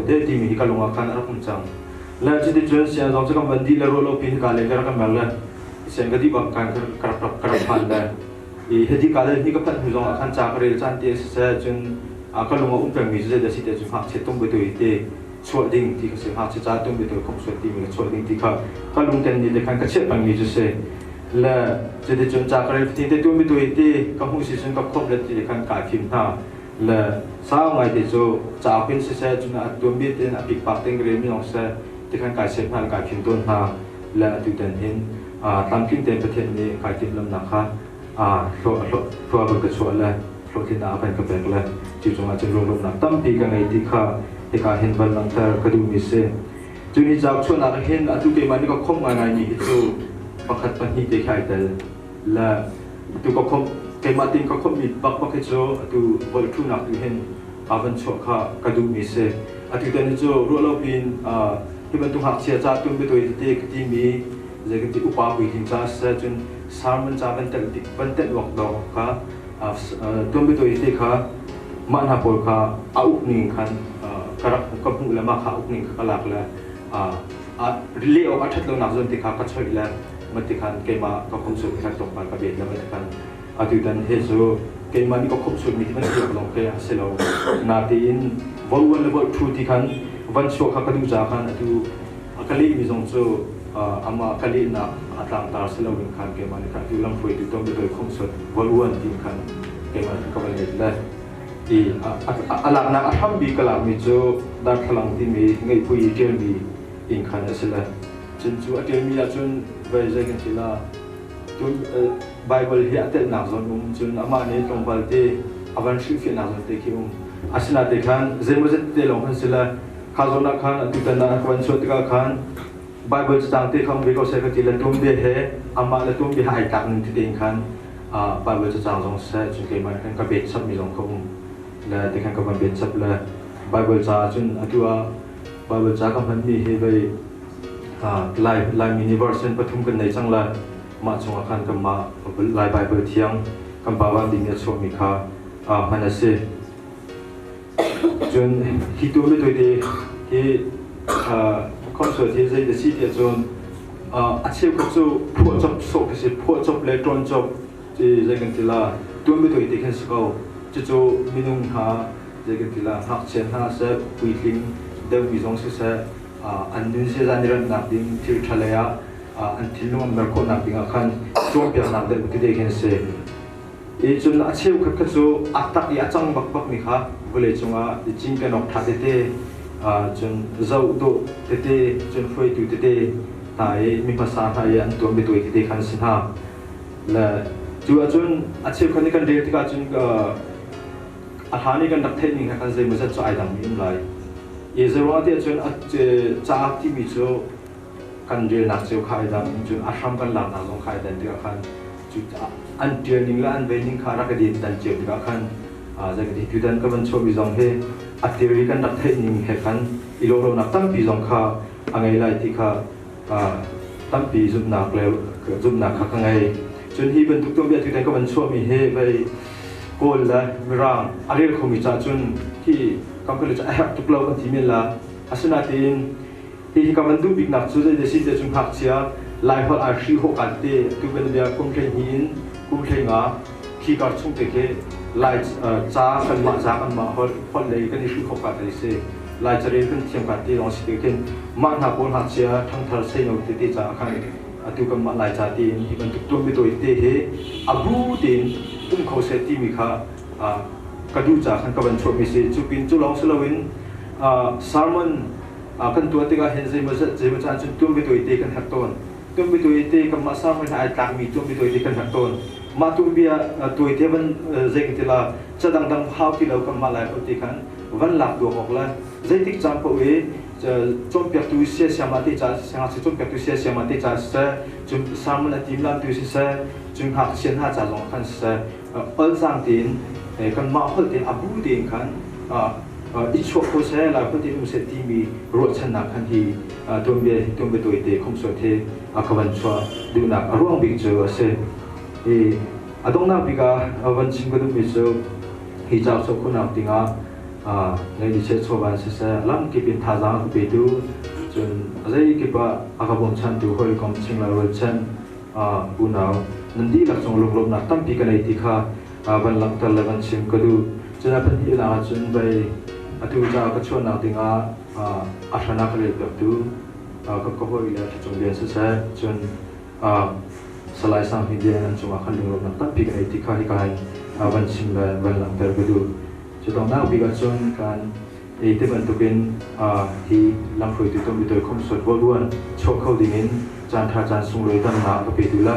Te timi hi ka lung ah khan a rak um cang. Le cuticun sian zong cu kan van dih le ruah lo pi hika le ka rak kan mer le sian ka dih bak kan ka rak ka rak phan le i hiti ka le hi ka phanh hnu zong ah khan ca ka rel caan te siseh, cun ka lung a um pengmi cu zeidah si te cu ngakchia tum betu te chuah ding ti kha si. Ngakchia ca tum betu khom suat timi ka chuah ding ti kha ka lung ten ni te khan ka chiah pengmi cu si le cuticun ca ka rel fatin te tum betu te ka hmuh si cun ka khomh le ti te khan kai fim hna le sau ngai te cu cauk in siseh, cun a tuanbia tein a pikpak tein ka relmi zong siseh tikhan kai sep hna le kai khin tawn hna le atu tan hin tlamtling tein Pathian nih kai timhlamnak kha hlawh ka chuah le hlawhtlinnak a kan ka pek le cu cungah cun lunglawmhnak tampi ka ngei ti kha hika hin van langhter ka duhmi si. Cu ni cauk chuahnak hin atu keimah nih ka khomh ngaingai mi hi cu pakhat pahnih te khi ai tel le atu ka khomh, keimah tein ka khomhmi bak bak hi cu atu vol ṭhunak tu hin a van chuah kha ka duhmi si. Atu tan hi cu ruah lo piin hi bantuk ngakchia ca tum biatawi tete ka timi zei kan ti upa puitling ca siseh, cun sermon ca van telh van telh awk dawk kha tuan biatawi te kha mah hna pawl kha a uk ning khan ka rak ka hmuh le mah kha uk ning kha ka lak le leh awk a ṭhat lonak zawn te kha ka choih le mati khan keimah ka khomsuat khan tlawmpal ka bet le mati khan atu tan he cu keimah nih ka khomsuat mi ti van ti lawng ke a si lo natein vol one le vol two ti khan van chuah kha ka duh ca khan atu a ka leh mi zong cu amah ka lehnak a tlangtar si loin khan keimah nih khan atu lamhruaitu tom biatawi khomsuat vol one ti khan keimah nih ka van let le i a laknak a hrambi ka lakmi cu darthlalang timi ngeihpui i ṭialmi inn khan a si le cun cu a ṭialmi ahcun vei zei kan ti la cun Bible hi a telhnak zawn um, cun amah nih tlawmpal te a van hrilhfiahnak zawn te khi um. Asinain khan zeimawzet te lawng khan si le kha zawn ah khan atutan ah ka van chuah tikah khan Bible cacang te kha um ve ko seh ka ti le tuanbia he amah le tuanbia he ai tlak ning tete in khan Bible cacang zong seh, cun keimah nih khan ka bet chapmi zong kha um le ti khan ka van bet chap le Bible caah cun atu ah Bible ca ka hmanmi hi vei Lai Laimi nih version pathum kan nei cang lai. Mah chungah khan kanmah Lai Bible thiang kan pa van ding nih a chuahmi kha hman a si. Cun hi tu mitui hi khomsuat hi zei a si tiah cun a cheukhat cu phuahcop sawh khi si, phuahcop le ṭawn-cop ti zei kan ti la, tuanbiatoi ti khan si ko. Cucu minung hna zei kan ti la, ngakchia hna seh, puitling deuhmi zong siseh, an nun ziaza an i remhnak ding thil ṭha lei ah an thinlung an mer khawhnak ding ah khan cawnpiaknak deuh tete khi an si. I cun a cheukhat kha cu a tak i a cang bakbakmi kha vawlei cungah i cinken awk ṭha tete, cun zoh dawh tete, cun hruaitu tete hna i mi hmasa hna i an tuan biatuai tete kha an si hna. Le cu ahcun a cheukhat nih kan rel tikah cun a hlan i kan rak theih ning he khan zeimawzat cu ai dangmi um lai. I zeiruangah tiah cun a caak timi cu kan relnak cio kha ai dang, cun a hram kan laknak zong kha ai dan tikah khan cu an ṭial ning le an vei ning kha rak i din dan cio tikah khan zei ka ti tutan ka van chuahmi zong hi a theory kan rak theih ning he khan i lawh lonak tampi zong kha a ngei lai ti kha tampi zumhnak le zumhnak kha ka ngei. Cun hi bantuk tuanbia tutan ka van chuahmi hi vei Kawl le Mirang a rel khomi caah cun hi kam ka cu a herh tuk lo kan ti men la. Asinain hihi ka van duh biknak cu zei si te cu ngakchia Laiholh ai hri hawh kan te tu kan bia kum 12 in kum 15 khi kar chung te khi Lai ca kanmah ca kanmah holh holh lei kan i hri khawh ka te si Lai carel kan thiam ka te lawng si te khin mah hna pawl ngakchia ṭhangthar seino tete caah khan atu kanmah Lai ca tiin hi bantuk tuanbiatawi te hi a bu tein um kho seh timi kha ka duh ca khan ka van chuahmi si. Cu pin cu lawng si loin sermon kan tuah tikah hin zeimawzat zeimaw caan cun tuanbiatawi te kan herh tawn. Tuanbiatawi te kanmah sermon he ai tlakmi tuanbiatawi te kan herh tawn. Mah tuanbia tuai te van zei kan ti la, ca dangdang hau ti lo, kanmah Lai holh te khan van lak duak awk le zeitik caan paoh i cawnpiaktu siasiamah te ca sangakchia cawnpiaktu siasiamah te ca siseh, cun sermon a timlamtu siseh, cun ngakchia hna ca zong khan siseh, olzaang tein kanmah holh tein a bu tein khan i chuah kho seh, Lai holh tein um seh timi ruahchannak khan hi tuanbia hi tuanbia tawite khomsuat hi a ka van chuah duhnak a ruang bik cu a si. I a donghnak bik ah van chim ka duhmi cu hi cauk chuah khawhnak dingah Ngeih seh chawva in siseh lamkip in thazaang a ka petu cun a zeikip ah a ka bawmchantu hawikom chingla rualchan unau nan dihlak cung lunglawmhnak tampi ka nei ti kha van langhter le van chim ka duh. Cun a pahnihnak ahcun vei atu ca ka chuahnak dingah a hran a ka relpiaktu ka ka hawi le Ṭhacung Lian siseh cun Salai Sang Hnin Lian an cungah khan lunglawmhnak tampi ka nei ti kha hika hin van chim le van langhter ka duh. Cu donghnak bik ahcun kan i ti bantukin hi lamhruaitu tuanbia khomsuat ruan chuah kho dingin caan ṭha caan sunglawi damnak ka petu le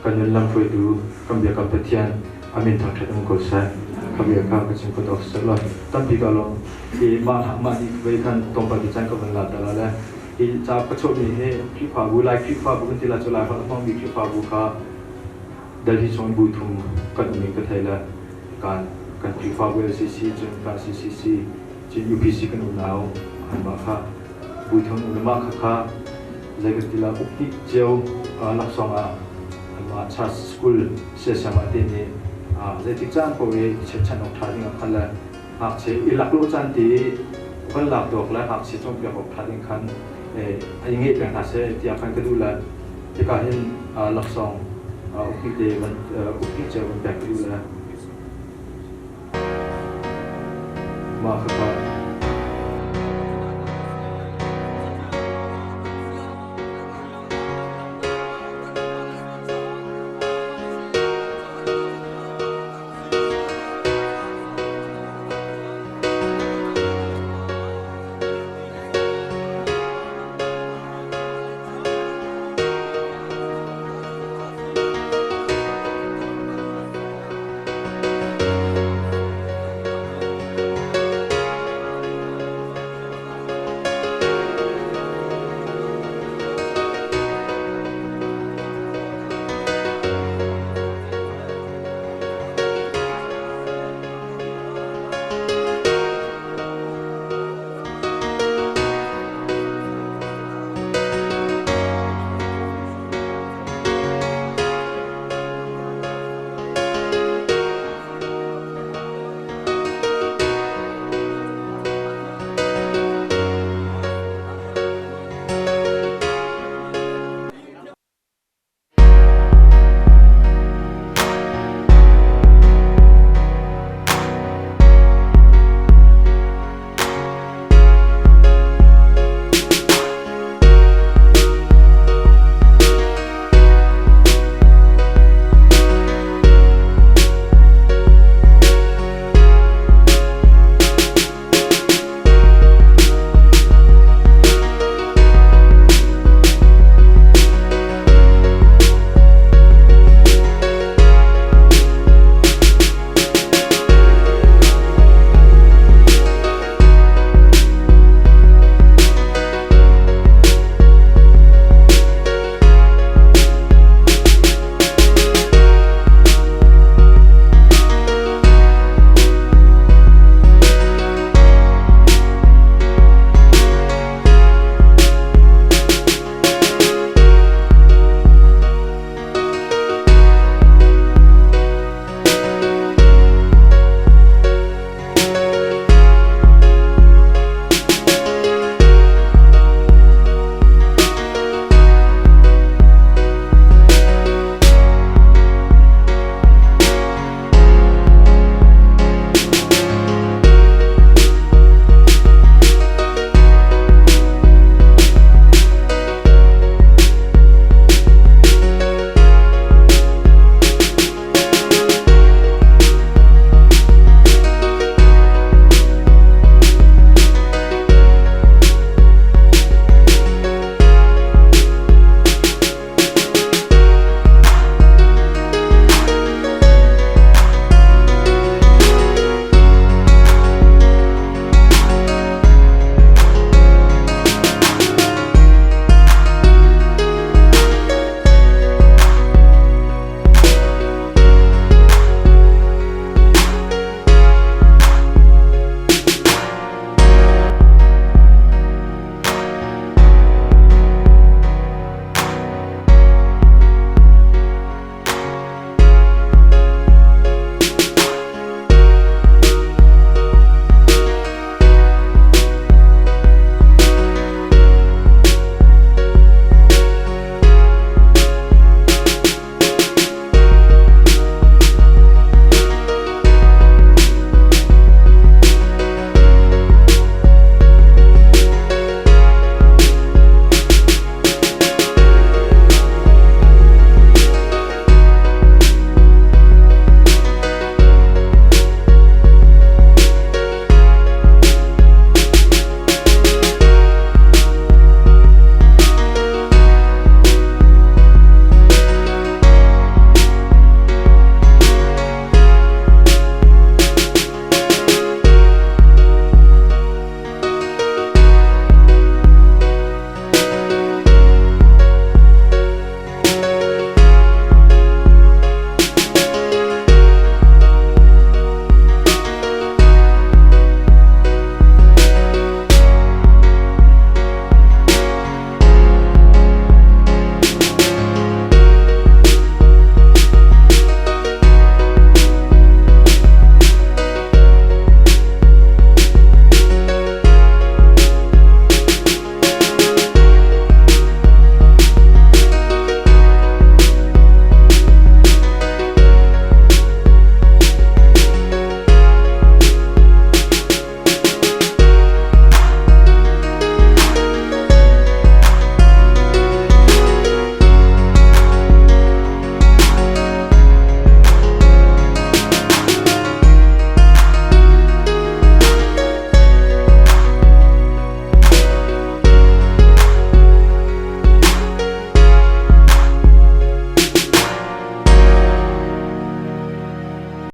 kan nun lamhruaitu kan biakam Pathian a min thangṭhat um ko seh. Kha bia kha ka chim khawh tawk seh law tampi ka lawm. Hi mah mah ni vei khan tlawmpal ti caan ka van la ta la le hi ca ka chuahmi hi Khrihfabu Lai Khrihfabu kan ti la cu Lai holh a hmangmi Khrihfabu kha Delhi chung bu thum kan um in ka thei le kan kan Khrihfabu LCC cun kan CCC cun UPC kan unau anmah kha bu thum um le mah kha kha zei kan ti la uk cio laksawng ah anmah church school siasiam ah te nih zeitik caan paoh i chechan awk ṭha ding ah khan le ngakchia i laklawh caan ti van lak dawk le ngakchia cawnpiak awk ṭha ding khan an i ngeih peng hna seh tiah khan ka duh le hika hin laksawng ukpi te van ukpi cio van pek ka duh le mah khakha.